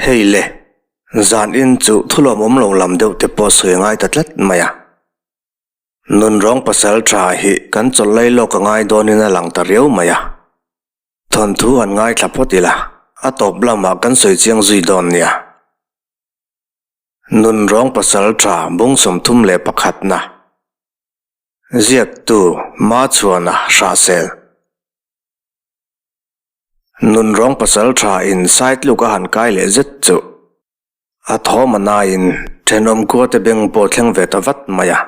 Hei le, zan in chu thulawmawm lo lam deuh te pawh sawi a ngai ta tlat mai a. Nunrawng pasal tha hi kan chawlh lai lawk a ngai dawnin a lang ta riau mai a. Thawnthu han ngaithla phawt ila, a tawp lamah kan sawi chiang zui dawn nia. Nunrawng pasal tha bung 31 na. Ziaktu Machhuana Hrahsel. Nunrawng pasal tha in saitluk a han kai leh zet chu a thawm a naiin thenawm khua te beng pawh thleng ve ta vat mai a.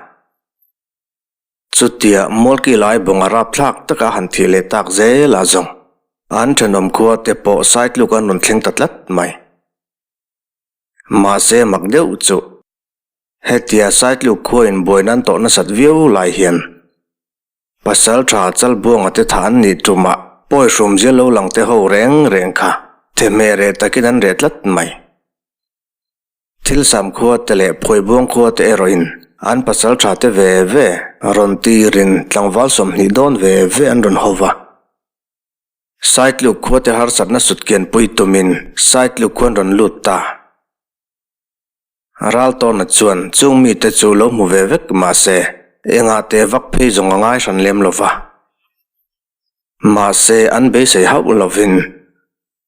Chutia Mualki lai bawng a rapthlak taka han thih leh tak zel a zawng an thenawm khua te pawh saitluk an rawn thleng ta tlat mai. Mahse mak deuh chu hetia saitluk khua in buaina an tawh nasat viau lai hian Pasal tha Chalbuanga te thah an nih tumah pawi hrum zia lo lang te ho reng reng kha thehmeh reh takin an reh tlat mai. Thil sam khua te leh Phuaibuang khua te erawhin an pasal tha te ve ve rawn tirin tlangval 20 dawn ve ve an rawn ho va. Saitluk khua te harsatna sutkian pui tumin Saitluk khuan rawn lut ta. Raltawna chuan chung mite chu lo hmu ve vek mah se, engah te vak phei zawng a ngai hran lem lo va. Mahse, an beisei hauh lovin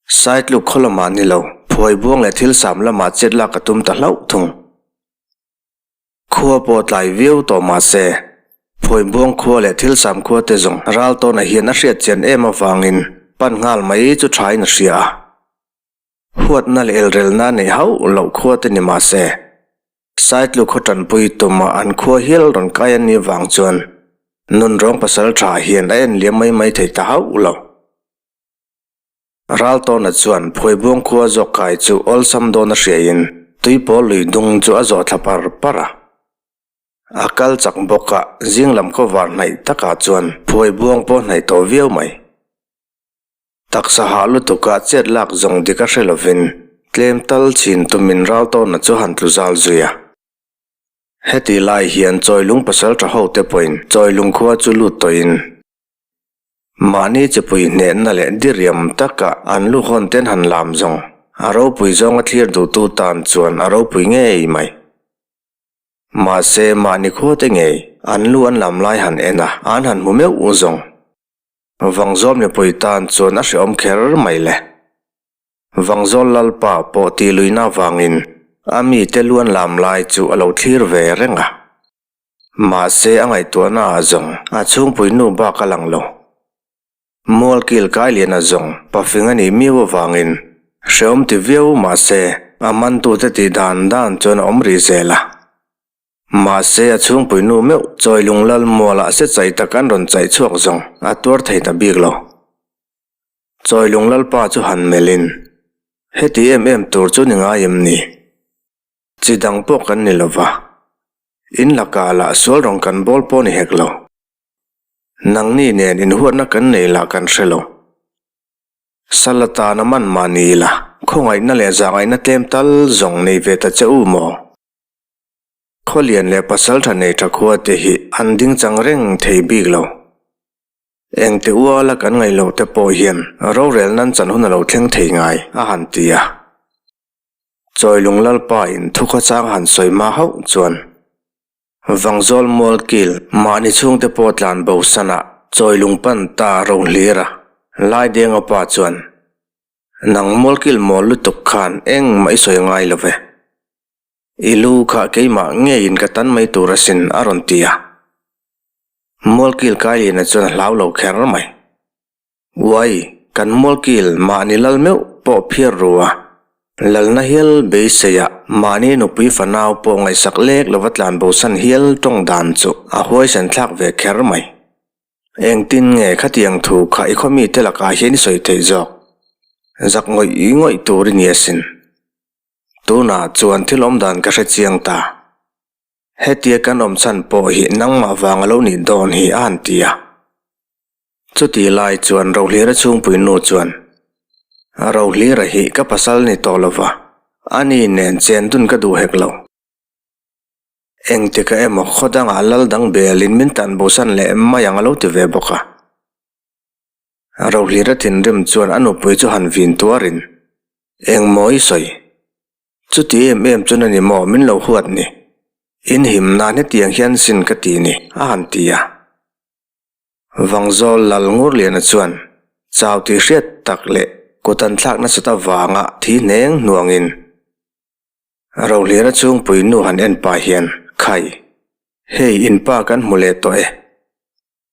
Saitluk khaw lamah ni lo, phuaibuang leh thil sam lamah chet lak a tum ta hlauh thung. Khua pawh tlai viau tawh mah se, phuaibuang khua leh thil sam khua te zawng Raltawna hian a hriat chian em avangin pan nghal mai chu thain a hria a. Huatna leh elrelna neih hauh loh khua te ni mah se, Saitlu khaw tanpui tuma an khua hial rawn kai an nih vang chuan nunrawng pasal tha hian a en liam mai mai thei ta hauh lo. Raltawna chuan Phuaibuang khua zawk kai chu awlsam dawn a hriain tuipawl lui dung chu a zawh thla par par a. A kal chak bawk a, zing lam khaw var hnaih takah chuan Phuaibuang pawh hnaih tawh viau mai. Taksa hah lutuka chet lak zawng dik a hre lovin tlem tal chin tumin Raltawna chu han tlu zal zui a. Heti lai hian Chawilung pasaltha hote pawhin Chawilung khua chu lut tawhin mahni chipui hnehna leh diriam taka an lu hawn ten han lam zawng a ropui zawnga thlir duhtu tan chuan a ropui ngei mai. Mahse mahni khuate ngei an lu an lam lai han en a, an han hmu meuh zawng. Vangzawl mipui tan chuan a hrehawm kher mai le. Vangzawl Lalpa pawh tih luihna avangin a mite luan lam lai chu a lo thlir ve reng a. Mahse a ngaihtuahna ah zawng a chhungpui nu bak a lang lo. Mualkil Kailiana zawng pafing a nih miau avangin hrehawm ti viau mahse a mantute tih dan dan chuan a awm rih zel a. Mahse, a chhungpui nu meuh Chawilung lal mualah se chai tak an rawn chaih chhuak zawng a tuar thei ta bik lo. Chawilung lalpa chu han melhin, Heti em em tur chu ni ngai em ni? Chi dang pawh kan ni lo va, in lakah lah sual rawng kan bawl pawh ni hek lo. Nangni nen inhuatna kan nei lah kan hre lo. Sal atana man mah ni ila, khawngaihna leh zahngaihna tlem tal zawng nei ve ta che u maw? Khawlian leh pasaltha nei tha khua te hi an ding chang reng thei bik lo. Engte uala kan ngaih loh te pawh hian rorel nan chan hun a lo thleng thei ngai, a han ti a. Chawilung Lalpa in thukhawchang han sawi hma hauh chuan Vangzawl Mualkil mahni chhungte pawh tlan bo sanah Chawilung pan ta ro hlir a, Laidenga pa chuan, Nang Mualkil mawl lutuk khan engmah i sawi ngai lo ve. I lu kha keimah ngeiin ka tan mai tur asin a rawn ti a. Mualkil Kailiana chuan a hlau lo kher mai. Uai, kan Mualkil mahni lal meuh pawh phiar ru a, lalna hial beiseia mahni nupui fanau pawh ngaihsak lek lova tlan bosan hial tawng dan chu a huaisen thlak ve kher mai. Engtin nge khatiang thu kha i khaw mite lakah hian i sawi theih zawk? Zak ngawih ngawih tur i ni asin. Tunah chuan thil awm dan ka hre chiang ta. Hetia kan awm chhan pawh hi nangmah vang a lo nih dawn hi a han ti a. Chutih lai chuan Rohlira chhungpui nu chuan, Rohlira hi ka pasal ni tawh lova, ani nen chen dun ka duh hek lo. Engtikah emaw khaw dangah lal dang belin min tan bosan leh mai ang a lo ti ve bawk a. Rohlira thinrim chuan a nupui chu han vin tuarin, Engmaw i sawi? Chuti em em chuan a ni maw min lo huat ni? In him nan hetiang hian sin ka ti ni, a han ti a. Vangzawl Lal Ngurliana chuan chau tih hriat tak leh kut an thlak nasat avanga thi hneng hnuangin Rohliana chhungpui nu han en pah hian, Khai, hei in pa kan hmu leh tawh e.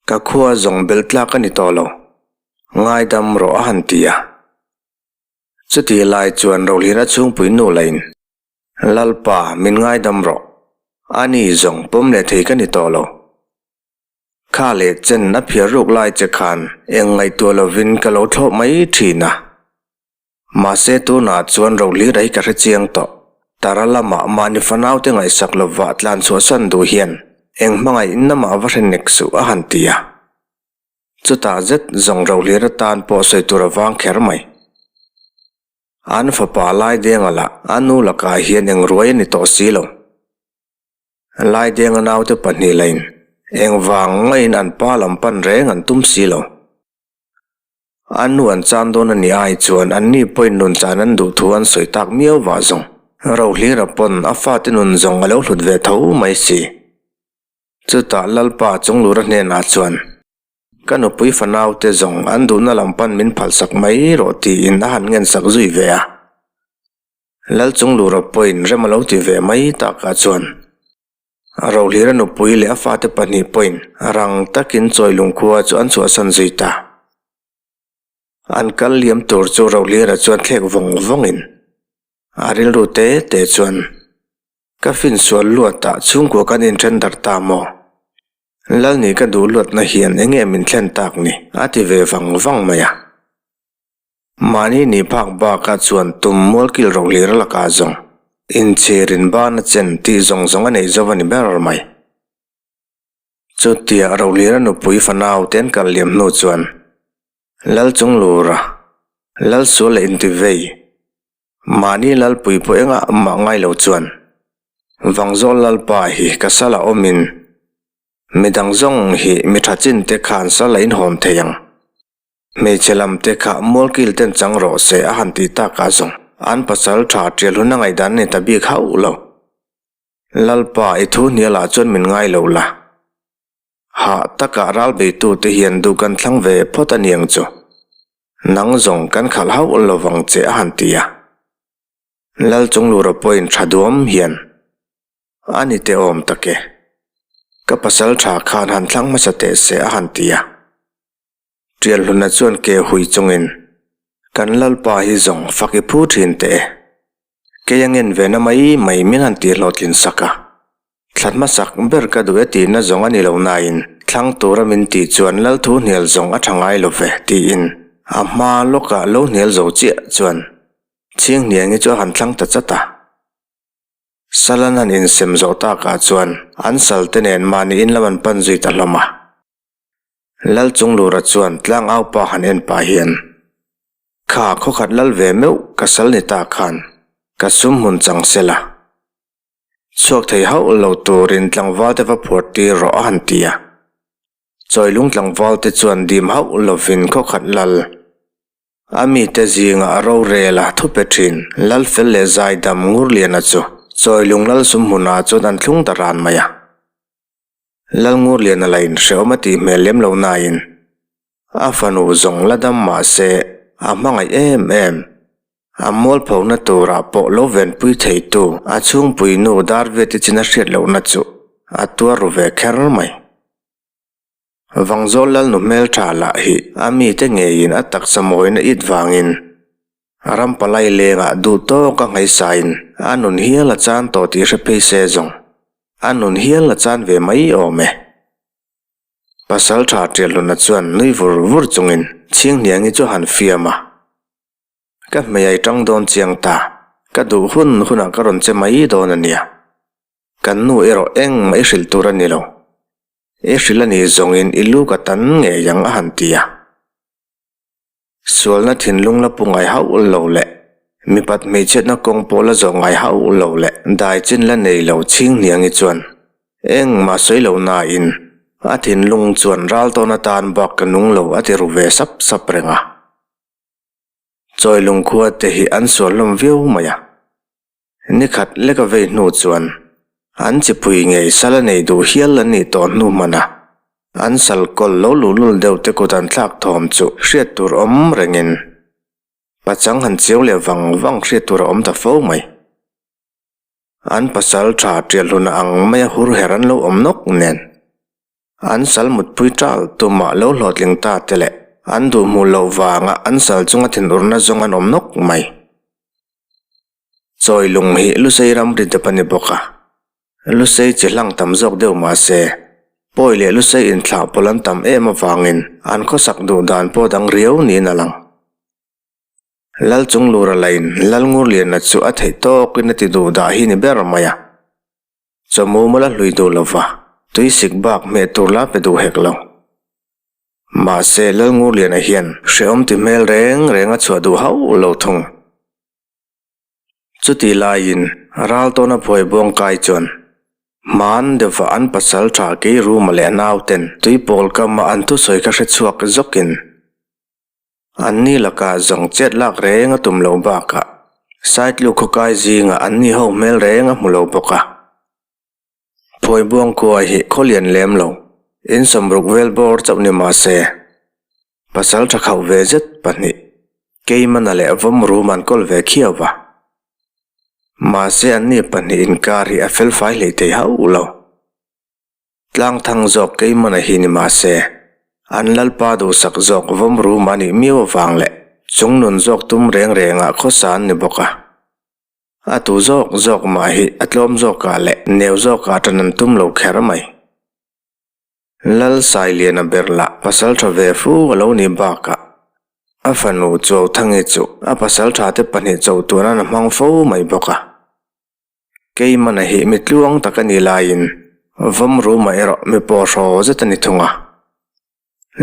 Ka khua zawng bel tlak a ni tawh lo. Ngaidam rawh a han ti a. Chutih lai chuan Rohliana chhungpui nu lain, Lalpa, min ngaidam rawh. Ani zawng pawm leh thei ka ni tawh lo. Kha leh chen a phiar ruk lai che khan eng ngaihtuah lovin ka lo thlawh mai thin a. Mahse tunah chuan rohlir ai ka hre chiang tawh. Tara lamah mahni fanaute ngaihsak lova tlan chhuahsan duh hian eng hmangaihna mah va hre nek suh a han ti a. Chutah zet zawng rohlir atan pawh sawi tur a vang kher mai. An fapa Laidenga lah a nu lakah hian eng ruai a ni tawh si lo. Laidenga naute pahnih lain engvang ngaiin an pa lam pan reng an tum si lo. An nu an chan dawn a nih ai chuan an ni pawhin nun chan an duh thu an sawi tak miau vah zawng. Rohlira pawn a fate nun zawng a lo hlut ve tho mai si. Chutah Lalpa Chunglura hnenah chuan, Ka nupui fanaute zawng an duhna lam pan min phalsak mai rawh tiin a han ngensak zui ve a. Lalchunglura pawhin rem a lo ti ve mai takah chuan Rohlira nupui leh a fate pahnih pawhin rang takin Chawilung khua chu an chhuahsan zui ta. An kal liam tur chu Rohlira chuan thlek vawng vawngin a rilru te te chuan, Ka finsual luatah chhungkua kan inthen darh ta maw? Lalni ka duh luatna hian enge min thlen tak ni? a ti ve vang vang mai a. Mahni ni phak bakah chuan tum mualkil rohlir lakah zawng inchhirin bana chen tih zawng zawng a nei zo a ni ber mai. Chutia rohlira nupui fanau te an kal liam hnu chuan Lalchunglura, Lalsual leh Intivei, mahni Lalpui pawh engah mah ngai lo chuan Vangzawl Lalpa hi ka sala awmin midang zawng hi mi tha chin te khan sala inhawm thei ang. Hmeichhe lam te kha mualkil ten chang rawh se a han ti tak a zawng. An pasal tha tial hun a ngaihdan a ni ta bik hauh lo. Lalpa i thu hnial ah chuan min ngai lo la. Hah takah ral beitu te hian duh kan thlang ve phawt a niang chu. Nang zawng kan khalh hauh lo vang che a han ti a. Lal Chunglura pawhin tha duam hian a ni teh awm tak e. Ka pasal tha khan han thlang hmasa teh se a han ti a. Tialhluna chuan ke hui chungin, Kan Lalpa hi zawng fak i phu thin teh e. Kei a ngen ve na mai mai min han tihhlawhtlin sak a. Thla hmasak ber ka duh e tihna zawng a ni lo nain, thlang tura min tih chuan Lalthu hnial zawng a tha ngai lo ve, tiin a hma lawkah lo hnial zo chiah chuan Chhinghniangi chu a han thlang ta chat a. Salan han insem zawh takah chuan an salte nen mahni in lam an pan zui ta hlawm a. Lalchunglura chuan tlangau pa han en pah hian, Kha khawkhat lal ve meuh ka sal ni ta khan ka sum hmun chang se la. Chhuak thei hauh lo turin tlangval te va phuar tir rawh a han ti a. Chawilung tlangval te chuan dim hauh lovin khawkhat lal a mite zingah rorel a thu pe thin Lalfel leh Zaidam Ngurliana chu Chawilung lal sum hmunah chuan an thlung ta ran mai a. Lalngurliana la inhreawm a tih hmel lem lo nain a fanu zawng la dam mah se a hmangaih em em. A mualphona turah pawh lo venpui theitu a chhungpui nu Darviati chin a hriat lohna chu a tuar ru ve kher mai. Vangzawl Lalnu hmeltha lah hi a mite ngeiin a taksa mawina it vangin Ram palai lengah duh tawk a ngaihsain a nun hial a chan tawh tih hre phei se zawng a nun hial a chan ve mai awm e. Pasal tha Tialhluna chuan nui vur vur chungin Chhinghniangi chu a han fiam a. Ka hmeiai tang dawn chiang ta, ka duh hun hunah ka rawn che mai dawn a nia. Kan nu erawh engmah i hrilh tur a ni lo. I hrilh a nih zawngin i lu ka tan ngei ang a han ti a. Sualna thinlung la pu ngai hauh lo leh mipat hmeichhiatna kawng pawh la zawh ngai hauh lo leh dai chin la nei lo Chhinghniangi chuan engmah sawi lo nain a thinlung chuan ral tawn atan bak ka nung lo a ti ru ve sap sap reng a. Chawilung khua te hi an sual hlawm viau mai a. Ni khat lek a vei hnu chuan an chipui ngei sal a nei duh hial an nih tawh hnu hman a, an sal kawl lo luhlul deuh te kut an thlak thawm chu hriat tur awm rengin pachang han chiau leh vang vang hriat tur a awm ta fo mai. An pasal tha tialhluna ang maia hur her an lo awm nawk nen. An sal mutpui ṭal tumah lo hlawhtling ta te leh an duh hmuh loh vanga an sal chunga thinurna zawng an awm nawk mai. Chawi lung hi Lusei ram ri dep a ni bawk a, Lusei chi hlang tam zawk deuh mah se, Pawi leh Lusei inthlah pawlh an tam em avangin an khawsak duh dan pawh dang riau niin a lang. Lal Chunglura lain Lal Ngurliana chu a theih tawkin a ti duh dah hi ni ber mai a. Chawmu mawla hlui duh lova, tui sik bak hmeh tur la pe duh hek lo. Mahse, Lalngurliana hian hrehawm ti hmel reng reng a chhuah duh hauh lo thung. Chutih laiin Raltawna phuai buang kai chuan hman deuhva an pasal tha kei Ruma leh a nauten tuipawl kama an thusawi kha hre chhuak zawkin, Anni lakah zawng chet lak reng a tum lo bakah Saitluk khawkai zingah anni ho hmel reng a hmu lo bawk a. Phuaibuang khua hi khaw lian lem lo, in sawmruk vel bawr chauh ni mah se, pasal tha khauh ve zet pahnih, Keimana leh Vawmrum an kawl ve khiau va. Mahse anni pahnih inkar hi a felfai hlei thei hauh lo. Tlangthang zawk keimana hi ni mah se, an lalpa duhsak zawk vawm rum a nih miau avang leh chungnun zawk tum reng rengah khawsa an ni bawk a. A tu zawk zawk mah hi a tlawm zawkah leh neu zawkah ṭan an tum lo kher mai. Lal Sailiana ber lah pasal ṭha ve fu a lo nih bakah a fanu Chuauthangi chu a pasal ṭhate pahnih cho tuan an hmang fo mai bawk a. Keimana hi mi tluang tak a nih laiin vawm ruma erawh mi pawhraw zet a ni thung a.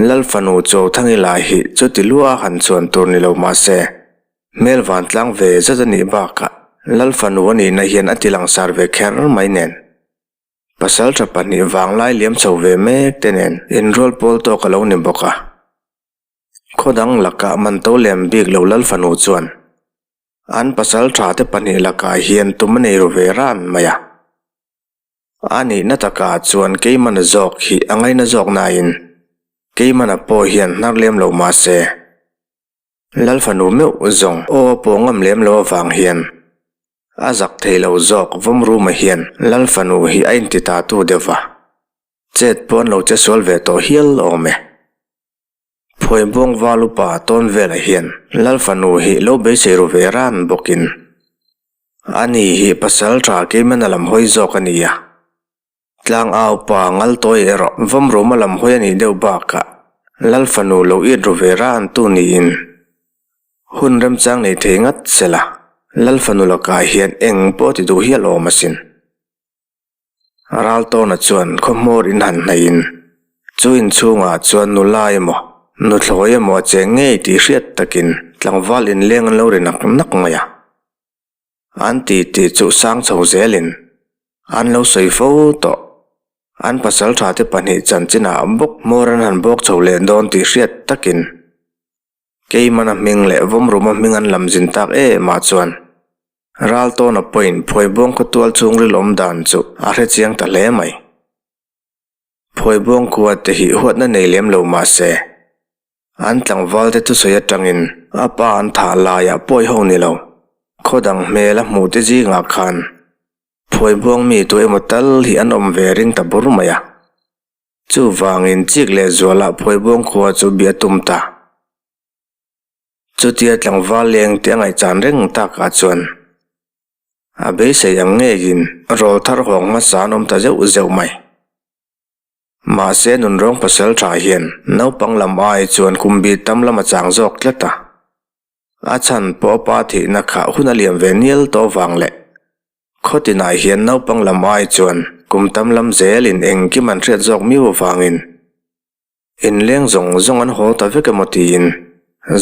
Lal fanu Chawthangi lai hi chuti lua han chuan tur ni lo mah se, hmel vantlang ve zet a nih bakah Lal fanu a nihna hian a ti langsar ve kher mai nen. Pasalṭha pahnih vanglai liam chho ve mek te nen inrual pawl tawk a lo ni bawk a. Khaw dang lakah man to lem bik lo Lal fanu chuan An pasal tha te pahnih lakah hian tum a nei ru ve ran mai a. A nihna takah chuan Keimana zawk hi a ngaina zawk nain Keimana pawh hian hnar lem lo mah se, Lal fanu meuh zawng aw a pawh ngam lem lo avang hian a zak thei lo zawk Vawmruma hian Lal fanu hi a inti ta tu deuh va, chet pawh an lo che sual ve tawh hial awm e. Phuaibuang val upa tawn velah hian Lal fanu hi lo beisei ru ve ran bawkin ani hi pasal tha keimana lam hawi zawk a ni a. Tlangau pa ngaltawi erawh vawmruma lam hawi a nih deuh bakah Lal fanu lo it ru ve ran tu niin hun remchang nei thei ngat sela Lal fanu lakah hian eng pawh ti duh hial awm asin. Raltawna chuan khawhmawr in han hnaihin chu inchhungah chuan nula emaw, nuthlawi emaw a cheng ngei tih hriat takin tlangval inleng an lo ri nak nak mai a. An ti tih chu sang chho zelin an lo sawi fo tawh. An pasal tha te pahnih chanchinah bawk hmawr an han bawk chho leh dawn tih hriat takin Keimana hming leh Vawmruma hming an lam zin tak em ah chuan Raltawna pawhin Phuaibuang khawtual chhungril awm dan chu a hre chiang ta hle mai. Phuaibuang khua te hi huatna nei lem lo mah se, an tlangval te thusawi atangin a pa an thah laiah pawi ho ni lo, khaw dang hmel a hmuh te zingah khan Phuaibuang mi tu emaw tal hi an awm ve ring ta bur mai a. Chuvangin chik leh zualah Phuaibuang khua chu bia tum ta. Chutia tlangval leng te a ngaihchan reng takah chuan a beisei ang ngeiin rawl thar hawng hmasa an awm ta zeuh zeuh mai. Mahse nunrawng pasal tha hian naupang lam ai chuan kum bi tam lam a chang zawk tlat a. A chhan pawh a pa thihna kha hun a liam ve nial tawh vang leh khaw tinah hian naupang lam ai chuan kum tam lam zelin engkim an hriat zawk miau avangin Inleng zawng zawng an haw ta vek emaw tiin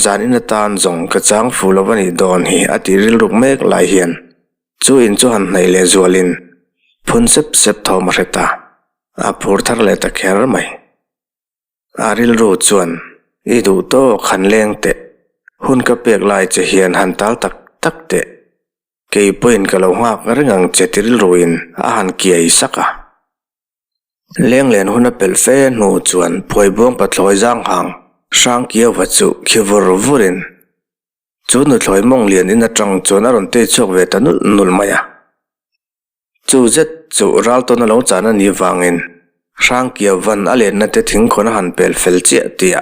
zanin atan zawng ka chang fu lo a nih dawn hi a tih rilruk mek lai hian chu in chu han hnaih leh zualin phun sep sep thawm a hre ta, a phur thar leh ta kher mai. A rilru chuan i duh tawk han leng teh, hun ka pek lai che hian han tal tak tak teh. Kei pawhin ka lo nghak reng ang che ti rilruin a han kiai sak a. Lenglen hun a pelh fe hnu chuan Phuaibuang pathlawi zang hang Hrangkiauva chu khi vur vurin chu nuthlawi mawng lian in atang chuan a rawn tei chhuak ve ta nulh nulh mai a. Chu zet chu Raltawn a lo chan a nih vangin Hrangkiauvan a lenna te thingkhawn a han pel fel chiah tih a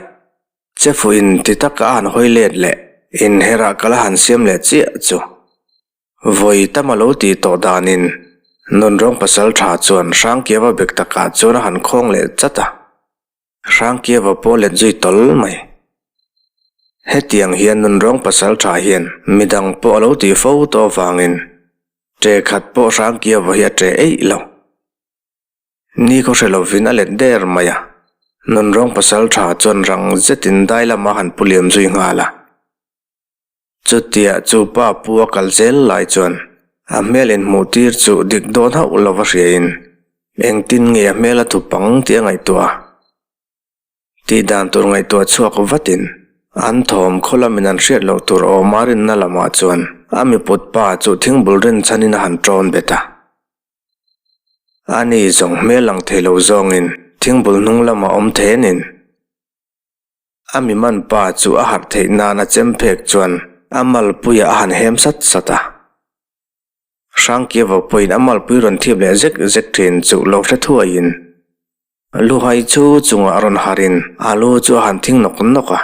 che fuhin ti taka a han hawi let leh inherah kal a han siam leh chiah chu Vawi tam a lo tih tawh danin Nunrawng pasal tha chuan Hrangkiava bek takah chuan a han khawng leh chat a, Hrangkiava pawh let zui tawl mai. Hetiang hian Nunrawng pasal tha hian midang pawh a lo tih fo tawh avangin ṭe khat pawh Hrangkiava hi a ṭe eih lo. Ni khaw hre lovin a let der mai a, Nunrawng pasal tha chuan rang zetin dai lama han pu liam zui nghal a. Chutia chu pa pu a kal zel lai chuan a hmel inhmuh tir chu dik dawn hauh lova hriain engtin nge a hmel a thup ang tih a ngaihtuah a. Tih dan tur ngaihtuah chhuak vatin an thawm khaw lamin an hriat loh tur awm a rinna lamah chuan a miput pa chu thingbul rinchhanin a han ṭawn bet a. Ani zawng hmel lang thei lo zawngin thingbul hnung lamah awm thenin. A mi man pa chu a harh theih nan a chem phek chuan a malpuiah a han hem sat sat a. Hrangkiava pawhin a malpui rawn thip leh zek zek thin chu lo hre thuaiin luhai chu chungah a rawn harhin a lu chu a han thing nawk nawk a.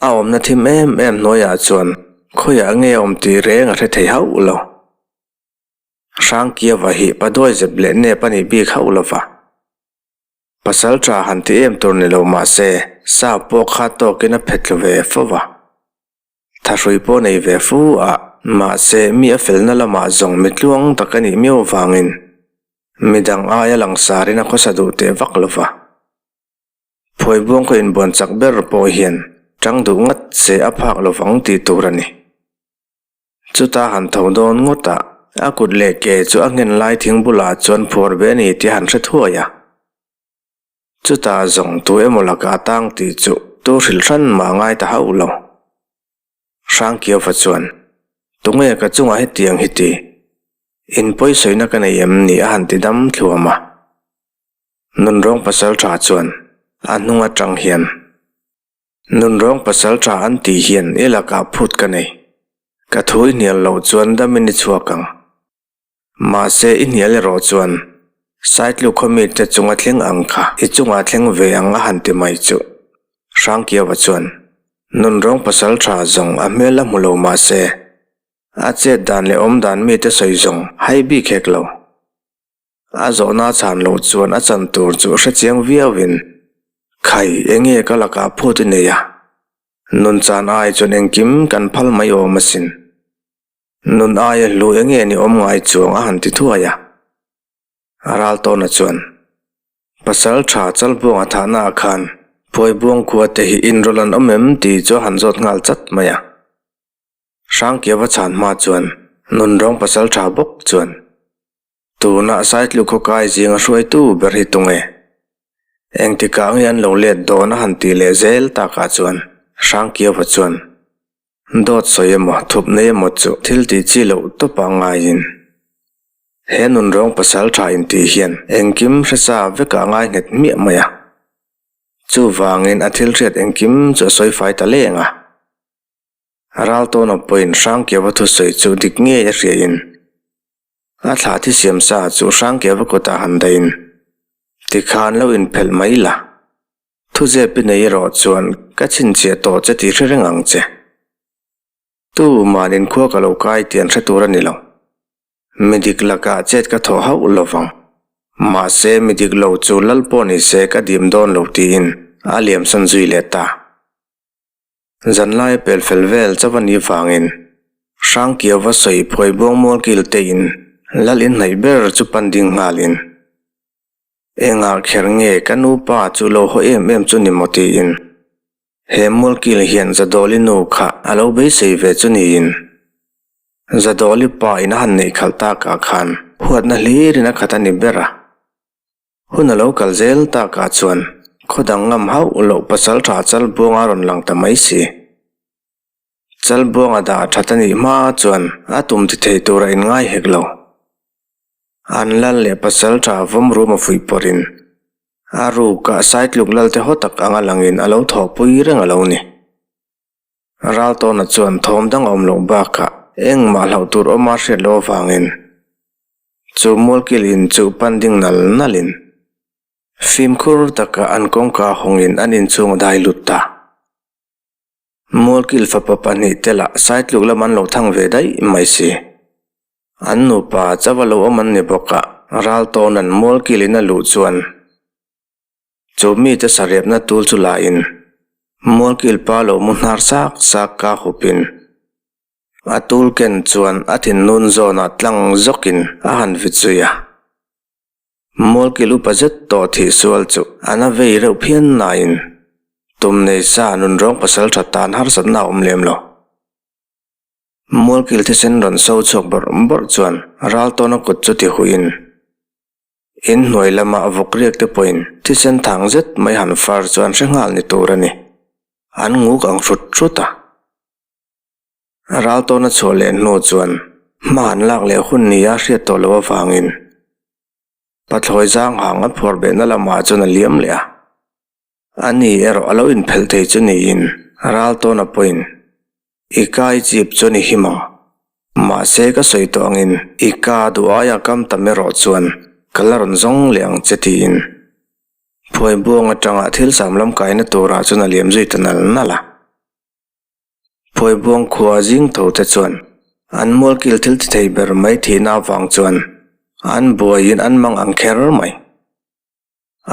A awmna thim em em hnuaiah chuan khawiah nge a awm tih reng a hre thei hauh lo. Hrangkiava hi paduai zep leh nep a nih bik hauh lova. Pasal tha han ti em tur ni lo mah se, sa pawh kha tawkin a phet tlu ve fo va. Thahrui pawh nei ve fu a, mahse mi a felna lamah zawng mi tluang tak a nih miau vangin midang aia langsarin a khawsa duh teh vak lo va. Phuaibuang khaw inbuan chak ber pawh hian tang duh ngat se a phak lo vang tih tur a ni. Chuta han tho dawn ngawt a, a kut leh ke chu a nghen lai thing bulah chuan phuar ve a ni tih a han hre thuai a. Chutah zawng tu emaw lakah a tang tih chu tu hrilh hran mah ngai ta hauh lo. Hrangkiauva chuan, Tunge ka chungah hetiang hi ti? In pawisawina ka nei em ni a han ti dam thluam a. Nunrawng pasal tha chuan a hnung atang hian, Nunrawng pasal tha an tih hian i lakah phut ka nei. Ka thu i hnial loh chuan damin i chhuak ang. Mahse i hnial erawh chuan Saitluk khaw mite chunga thleng ang kha i chungah thleng ve ang a han ti mai chuh. Hrangkiauva chuan Nunrawng pasal tha zawng a hmel la hmu lo mahse a chet dan leh awm dan mite sawi zawng hai bik hek lo. A zawhna chhan loh chuan a chan tur chu hre chiang viauin, Khai, enge ka lakah phut i nei a? Nun chan ai chuan engkim kan phal mai awm asin. Nun aia hlu enge ni awm ngai chuang a han ti thuai a. Raltawna chuan, Pasal tha Chalbuanga thahnaah khan Phuaibuang khua te hi inrawlh an awm em tih chu a han zawt nghal chat mai a. Hrangkiava chhan hma chuan Nunrawng pasal tha bawk chuan, Tunah Saitluk khawkai zinga hruaitu ber hi tunge? Engtikah nge an lo let dawn a han tih leh zel takah chuan Hrangkiauva chuan dawt sawi emaw thup nei emaw chu thil tih chi loh tawpah ngaiin he nunrawng pasal tha intih hian engkim hresa vekah a ngai nghet hmiah mai a. Chuvangin a thil hriat engkim chu a sawi fai ta leng a. Raltawna pawhin Hrangkiauva thusawi chu dik ngei a hriain A thlah thi siam sa chu Hrangkiava kutah han dahin, Tikhan lo inphelh mai la. Thuzep i nei erawh chuan ka chhinchhiah tawh che tih hre reng ang che. Tu manin khua ka lo kai tih an hre tur a ni lo. Mi dik lakah chet ka thawh hauh lo vang. Mahse mi dik lo chu lal pawh ni se ka dim dawn lo tiin a liamsan zui leh ta. Zanlai pel fel vel chauh a nih vangin Hrangkiauva sawi phuai buang mual kil tein lal inhnaih ber chu pan ding nghalin engah kher nge ka nupa chu lo haw em em chu ni maw tiin he mual kil hian Zadawli nu kha a lo beisei ve chu niin Zadawli pa in a han neih khalh takah khan huatna hlirin a khat a ni ber a. Hun a lo kal zel takah chuan khaw dang ngam hauh loh pasal tha chal buanga rawn lang ta mai si. Chalbuanga dah that a nih hma chuan a tum ti thei tur a inngai hek lo. An lal leh pasal tha vawm rum a fuih pawrhin a rukah Saitluk lalte haw tak anga langin a lo thawhpui reng a lo ni. Raltawna chuan thawm dang a awm loh bakah engmah hlauh tur awma hriat loh avangin chu mualkil in chu pan ding nal nalin fimkhur taka an kawngka hawngin an inchhung a dai lut ta. Mualkil fapa pahnihte lah Saitluk lam an lo thang ve daih mai si. An nupa chauh a lo awm an ni bawk a, Raltawna'n Mualkil in a luh chuan chu mite sariapna tul chu lahin Mualkil pa lo mu hnar sak sak ka hupin a tul ken chuan a thinlun zawnah tlang zawkin a han vit zui a. Mualkil upa zet tawh thih sual chu an a vei reuh phian nain tum nei sa nunrawng pasal tha tan harsatna a awm lem lo. Mualkil thisen rawn so chhuak bawrh bawrh chuan Raltawna kut chu ti huiin in hnuai lama vawk riak te pawhin thisen thang zet mai han far chu an hre nghal ni tur a ni. An nguk ang hrut hrut a. Raltawna chhuah leh hnu chuan hma han lak leh hun nia hriat tawh loh avangin Pathlawi zang hang a phuar behna lamah chuan a liam leh a. Ani erawh a lo inphelh thei chu niin Raltawna pawhin i kai chip chu a ni him ang. Mahse ka sawi tawh angin i ka duh aia kam tam erawh chuan ka la rawn zawng leh ang che tiin Phuaibuang atanga thil sam lam kaina turah chuan a liam zui ta nal nal a. Phuaibuang khua zing tho te chuan an mualkil thil ti thei ber mai thihna avang chuan an buaiin an mang ang kher mai.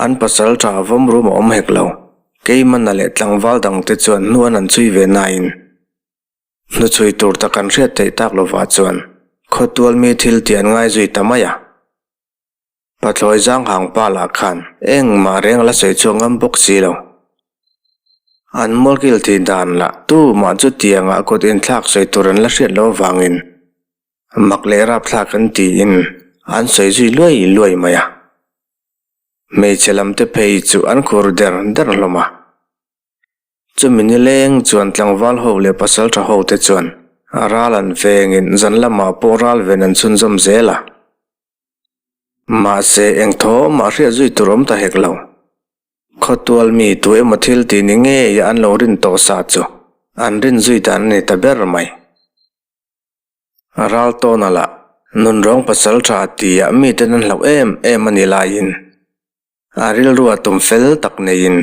An pasal tha vawm rum a awm hek lo, Keimana leh tlangval dangte chuan hnu an han chhui ve nain hnuchhui tur tak an hriat theih tak lovah chuan khawtual mi thil tih an ngai zui ta mai a. Pathlawi zang hang pa lah khan engmah reng a la sawi chhuak ngam bawk si lo. An mualkil thih dan lah tumah chutiangah kut inthlak sawi tur an la hriat loh avangin mak leh rapthlak an tiin an sawi zui luai luai mai a. Hmeichhe lamte phei chu an khur der der hlawm a. Chumi nileng chuan tlangval ho leh pasaltha ho te chuan ral an vengin zan lamah pawh ral ven an chhunzawm zel a. Mahse eng thawmah hriat zui tur awm ta hek lo. Khawtual mi tu emaw thil tih ni ngeia an lo rin tawh sa chu an rin zui dan a ni ta ber mai. Ral tawna lah nunrawng pasaltha tia miten an hlauh em em a ni laiin A rilrua tum fel tak neiin,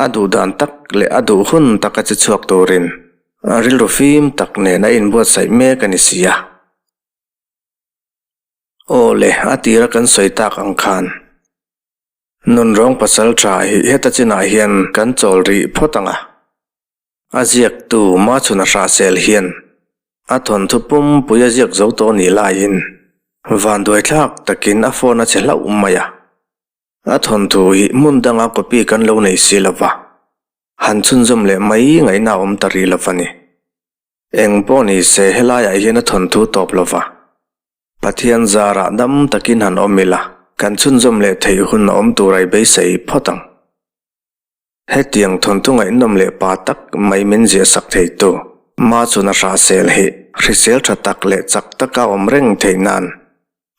a duh dan tak leh a duh hun taka che chhuak turin a rilru fim tak nen a inbuatsaih mek a ni si a. Aw le, a tira kan sawi tak ang khan nunrawng pasal tha hi heta chinah hian kan chawl rih phawt ang a. A ziaktu Machhuna Hrahsel hian a thawnthu pumpui a ziak zo tawh nih laiin vanduaithlak takin a phone a che hlauh mai a. A thawnthu hi hmun danga copy kan lo nei si lo va, han chhunzawm leh mai ngaihna a awm ta rih lo va ni. Eng pawh ni se helaiah hian a thawnthu tawp lo va, Pathian zarah dam takin han awm ila, kan chhunzawm leh theih hun a awm tur a i beisei phawt ang. Hetiang thawnthu ngaihnawm leh pa tak mai min ziahsak theitu Machuna Hrahsel hi hrisel tha tak leh chak taka awm reng theih nan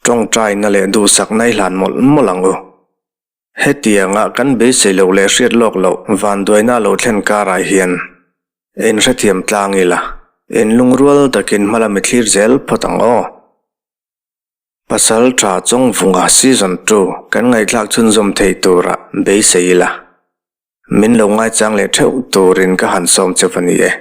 tawngtaina leh duhsakna i hlan mawlh mawlh ang u. Hetianga kan beisei loh leh hriat lawk loh vanduaina lo thlen karah hian inhrethiam tlang ila, inlungrual takin hma lam i thlir zel phawt ang aw. Pasal tha Chawngvunga Season 2 kan ngaihthlak chhunzawm thei tura beisei ila, min lo ngaichang leh theuh turin ka han sawm che va ni e.